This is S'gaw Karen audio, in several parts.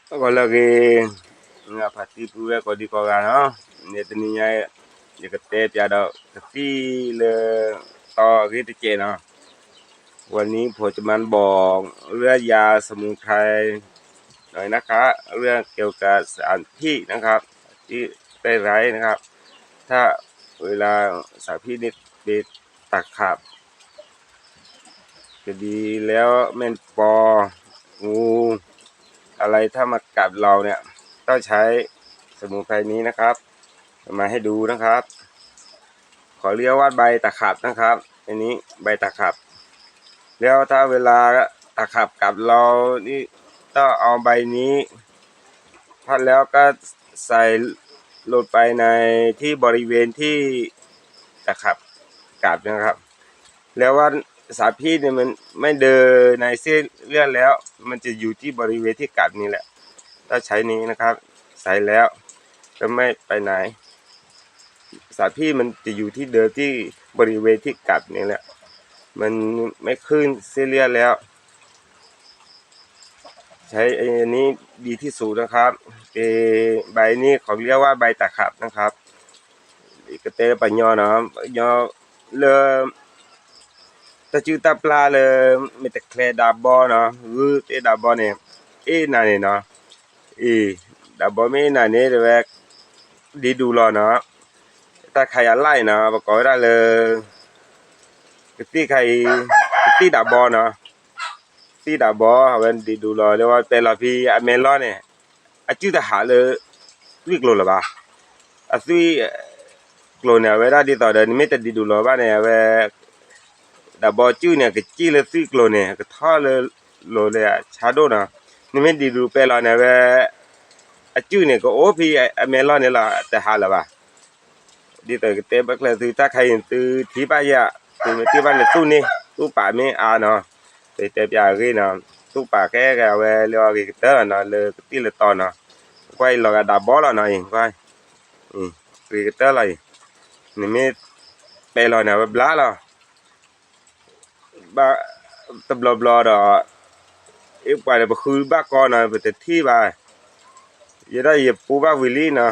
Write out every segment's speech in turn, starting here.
ဂီၤလၢအဂ့ၤ, ဖါတံၢ်ပုၢ်ဝဲၢ်ကိးဒံကိးဂၤနီၤ, န့ၣ်တနံၤညါ ယကတဲပျးဒီးကသံၣ်လၢ တီအဂ့ၢ်တကဲးနီၤ, วันนี้ผมจะมาบอกเรื่องยาสมุนไพรหน่อยนะครับ เรื่องเกี่ยวกับสารพิษนะครับ ที่ได้ไร้นะครับ ถ้าเวลาสารพิษนี่เป็นตะขาบ จะดีแล้วแมงปอ งู อะไรถ้ามากัดเราเนี่ย ต้องใช้สมุนไพรนี้นะครับ มาให้ดูนะครับ เขาเรียกว่าใบตะขับนะครับ อันนี้ใบตะขับ แล้วถ้าเวลาตะขับกัดเรานี่ ต้องเอาใบนี้ พัดแล้วก็ใส่ลงไปในที่บริเวณที่ตะขับกัดนะครับ แล้วว่าสารพิษเนี่ยมันไม่เดินในเส้นเลือดแล้ว มันจะอยู่ที่บริเวณที่กัดนี่แหละ ถ้าใช้นี้นะครับ ใส่แล้วก็ไม่ไปไหน สารพิษมันจะอยู่ที่เดิมที่บริเวณที่กัดนี่แหละ มันไม่ขึ้นเส้นเลือดแล้ว ใช้อันนี้ดีที่สุดนะครับ เอ่อ ใบนี้เขาเรียกว่าใบตะขับนะครับ ကတဲပှၤညီနီၤ, ပှၤညီလၢ တၢ်စုၣ်တၢ်ပျၢ်လၢ မ့ၢ်တချဲဒးဘီနီၤ, ဂုၢ်သ့ၣ်ဒးဘီန့ၣ် အ့ၣ်နၤန့ၣ်နီၤ, အ့ၣ် ဒးဘီမ့ၢ်အ့ၣ်နၤန့ၣ် တဲဝဲ ဒ့ဒူလီၤနီၤ, တၢ်ခါအံၤအလၣ်အံၤနီၤ ပကိးဝဲဒၣ်လၢ ကသံၣ်ခါအံၤ ကသံၣ်ဒးဘီနီၤ, သံၣ်ဒးဘီ အဝဲဒ့ဒူလီၤ လၢဝဲပဲလီၤဖဲအမဲာ်လီၢ်န့ၣ် အစုၣ်တဟးလၢ သွံၣ်ကျိၤလၢၤဘၣ်, အသွံၣ်ကျိၤန့ၣ် အဝဲဒၣ်ဒ်သိးဒီး နမ့ၢ်တဒ့ဒူလီၤဘၣ်န့ၣ် အဝဲ ဒးဘီစုၣ်န့ၣ် ကစံၣ်လၢသွံၣ်ကျိၤန့ၣ် ကထီၣ်လၢလိၤလၢအဆါဒိၣ်နီၤ, နမ့ၢ်ဒ့ဒူပဲလီၤန့ၣ် အဝဲ အစုၣ်န့ၣ် ကအိၣ်ဖဲအမဲာ်လီၢ်န့ၣ်လီၤ တဟးလၢၤဘၣ် ဒ်သိးကတဲဘၣ်ကျဲသုတၢ်ခါအံၤ သုထံၣ်ဘၣ်ယၤ သုမ့ၢ်ထံၣ်ဘၣ်န့ၣ်သူၣ်န့ၢ် သူၣ်ပာ်မ့ၢ်အါနီၤ, ပတဲပျးအဂ့ၢ်နီၤ, သူၣ်ပာ်ကဲကဲအဝဲလၢအဂ့ၤကတၢၢ်လီၤနီၤ လၢကသံၣ်လၢတီနီၤ, ကွၢ်အံၤလီၤဂာ်ဒးဘီလီၤနီၤအံၤ, ဂ့ၤကတၢၢ်လီၤအံၤ, နမ့ၢ်ပဲလီၤန့ၣ် အဝဲဘျါလီၤ ဘၣ်တဘျီဘျီဒီး အ့ၣ်ပှၤဒီးပဃုဘၣ်ကီနီၤ ပတထံၣ်ဘၣ်, ယဲဒၣ်ယပူဘၣ်ဝံၤလံနီၤ,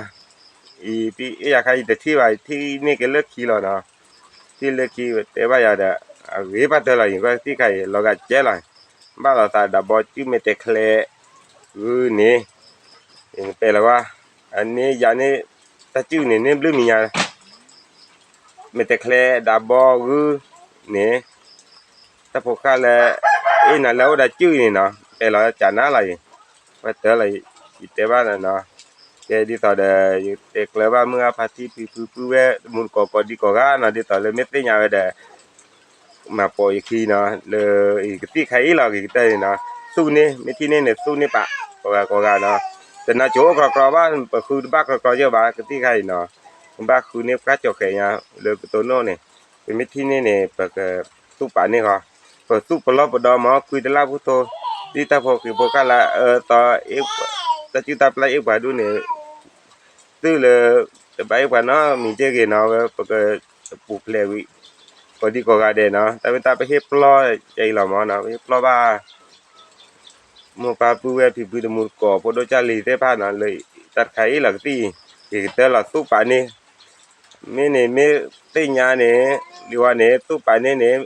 အံၤ ပအ့ၣ်ယၤခါယတထံၣ်ဘၣ် ထံၣ်န့ၢ်က့ၤလၢခံလီၤနီၤ, ထံၣ်လၢခံတဲဘၣ်ယၤဒီး အဂ့ၤဘၣ်တၢၢ်လီၤအံၤ ကွၢ်ကသံၣ်ခါအံၤ လီၤဂာ်ကဲလီၤ, ဘၣ်လီၤသးဒးဘီစုၣ်မ့ၢ်တဲချဲ ဂုၢ်န့ၣ် ပဲလီၤဝဲ, အန့ၣ်ယၤန့ၣ် တၢ်စုၣ်န့ၣ် န့ၢ်ဘျုးမံၤညါ မ့ၢ်တချဲဒးဘီဂုၢ်န့ၣ် တၢ်ဖိဃၢ်လၢ အ့ၣ်နၤလၢအအိၣ်ဒီးစုၣ်န့ၣ်နီၤ ပဲလီၤကနၤလီၤအံၤ, ဝဲတၢၢ်လီၤ ယတဲဘၣ်နီၤ, ကဲဒ်သိးဒီး ယတဲကျၢၤဘၣ်မုၢ်ဂၢ်ဖါတံၢ်ဖံဖုပုၢ်ဝဲၢ်တမူတကိးကိးဒံကိးဂၤနီၤ ဒ်သိးလၢမ့ၢ်သ့ၣ်ညါဝဲဒီး မၤပိာ်ယခံနီၤ လၢကသံၣ်ခါအံၤလီၤ ဂ့ၤကတၢၢ်အံၤနီၤ, သူၣ်န့ၢ် မ့ၢ်ထံၣ်န့ၢ်န့ၣ် သူၣ်န့ၢ်ပာ် ကိးဂၤကိးဂၤနီၤ, တနါကိၤအိၣ်ကြီကြီဘၣ် ပဃုတဘၣ်ကြီကြီယဲၢ်ဘၣ် ကသံၣ်ခါအံၤနီၤ, ကဘၣ်ဃုန့ၢ်ပှၢ်ကၠီၤဃဲးညါ လၢပတိၢ်နီၣ်န့ၣ်, ပမ့ၢ်ထံၣ်န့ၢ်န့ၣ် ပကသူၣ်ပာ်န့ၢ်ဃီ, ပသူၣ်ပလီၢ်ပဒီမၤကွံာ်တလၢ်ဖိထိ, ဒ်တၢ်ဖိဃံဖိဃၢ်လၢအအၢသီ တၢ်စုၣ်တၢ်ပျၢ်အ့ၣ်ပှၤဒူၣ်န့ၣ် သုၣ်လၢ တဘၣ်အ့ၣ်ပှၤနီတမံၤက့ဂ့ၤနီၤ ဝဲပကပူၤဖျဲးဝံၤ ကိးဒံကိးဂၤဒဲးနီၤ တၢ်မ့ၢ်တၢ်ပဟ့ၣ်ပျီကဲအံၤလီၤမးနီၤ ပဟ့ၣ်ပျီဘၣ် မိၢ်ပၢ်ပုၢ်ဝဲၢ်ဖံဖုတမူတကိး ဖိဒိၣ်ကၢ်လံၤသ့ၣ်တဖၣ်နီၤ လၢတၢ်တခါအံၤလီၤကသံၣ်အံၤ ဂ့ၤကတၢၢ်လီၤသူၣ်ပာ်န့ၢ် မ့ၢ်န့ၣ်မ့ၢ်သ့ၣ်ညါန့ၣ် ဒ်ဝဲန့ၣ် သူၣ်ပာ်န့ၢ်န့ၣ်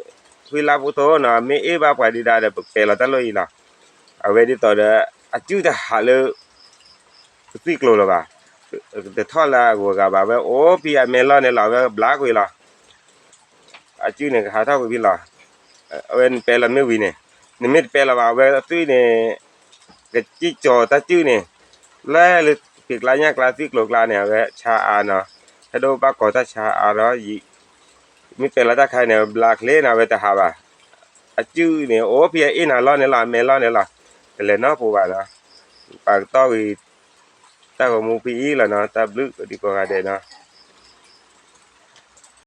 ဃံလၢ်ဖိထိနီၤ မ့ၢ်အ့ၣ်ဘၣ်ပှၤဒံးဒၣ်ဒီး ပကပဲာ်လီၤတၢ်လီၢ်အံၤလီၤ. အဝဲဒ်သိးဒီး အစုၣ်တဟးလၢ ပသွံၣ်ကျိၤလၢၤဘၣ်. တထီၣ်လၢအဂီၤဂၤဘၣ် အဝဲအိၣ်ဖဲအမဲာ်လီၢ်န့ၣ်လီၤ အဝဲဘျါကွံာ်လီၤ. အစုၣ်န့ၣ်ကဟးထီၣ်ကွံာ်ဖဲလီၤ. အဝဲနပဲလီၤမ့ၢ်ဝံၤန့ၣ် နမ့ၢ်တပဲလီၤဘၣ် အဝဲသွံၣ်န့ၣ် ကစံၣ်ကၠီၤတၢ်စုၣ်န့ၣ် လၢလၢဖံးကျါညၣ်ကျါသွံၣ်ကျိၤကျါန့ၣ် အဝဲဆါအါနီၤ ဟဲဒိၣ်ဘၣ်ကီၤတၢ်ဆါအါဒီးယံာ် မ့ၢ်ပဲလီၤတၢ်ခါန့ၣ် ဘျါချ့နီၤ အဝဲတဟးဘၣ်. အစုၣ်န့ၣ် အိၣ်ဖဲအအ့ၣ်နၤလီၢ်န့ၣ်လီၤ အမဲာ်လီၢ်န့ၣ်လီၤ. တလဲၤနီတပူၤဘၣ်နီၤ. ပာ်ကတီၢ်ဝံၤ တၢ်ဂီၤမူဖဲအံၤလီၤနီၤ တၢ်ဘျုးကိးဒံကိးဂၤဒဲးနီၤ.